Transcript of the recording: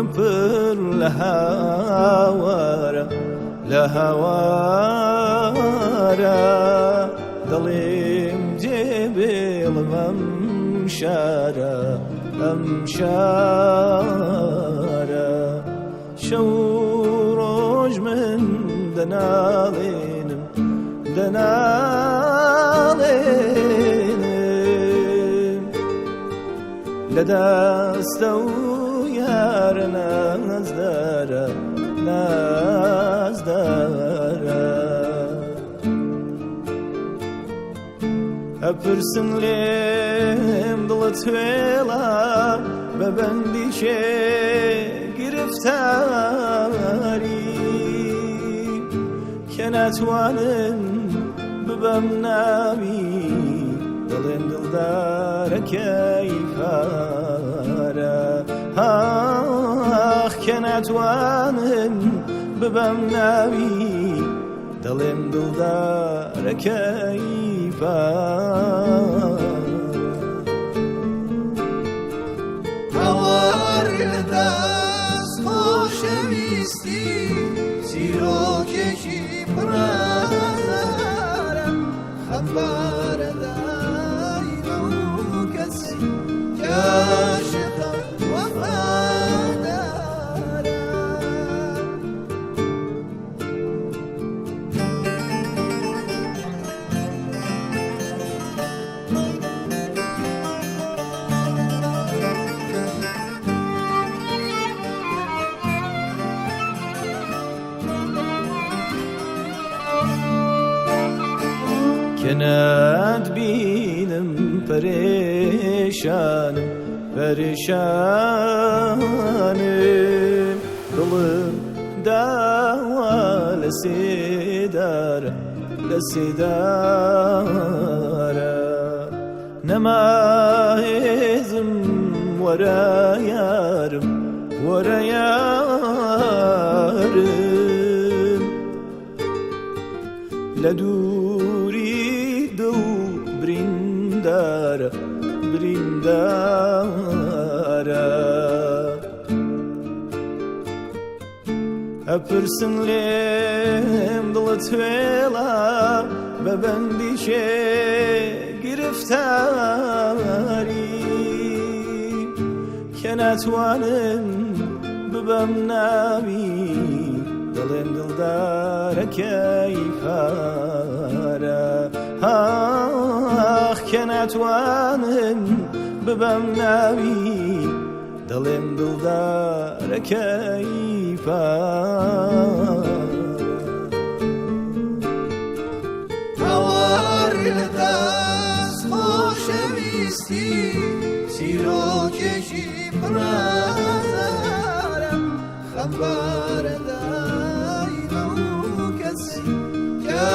دەروونم پر لە هاوارە لە هاوارە دەڵێم جێ بێڵم ئەم شارە ئەم شارە شەو ڕۆژ من دەناڵێنم دەناڵێنم لە دەستە و یارە نازدارە نازدارە ئەپرسن لێم دڵت وێڵە بە بەندی کێ گرفتاری کە ناتوانن ببەم ناوی دەڵێن دڵدارەکەی پارە ئاخ کە ناتوانن ببەم ناوی دەڵێن دڵدارەکەی پارە. هاوار لە دەست خۆشەویستی چیرۆکێکی پڕ ئازارە خەمبارە دایمە و کەسی کە عاشقە وەفادارە. کە ناتبینم پەرێشانم پەرێشانم دڵم داوا لە سێدارە لە سێدارە نەما هێزم وەرە یارم وەرە یارم لە دووری دڵ بریندارە بریندارە ئەپرسن لێم دڵت وێڵە بە بەندی کێ گرفتاری کە ناتوانم ببەم ناوی دەڵێن دڵدارەکەی پارە ئاخ کە ناتوانم ببەم ناوی دەڵێن دڵدارەکەی پارە. هاوار لە دەست خۆشەویستی چیرۆکێکی پڕ ئازارە خەمبارە دایمە و کەسی کە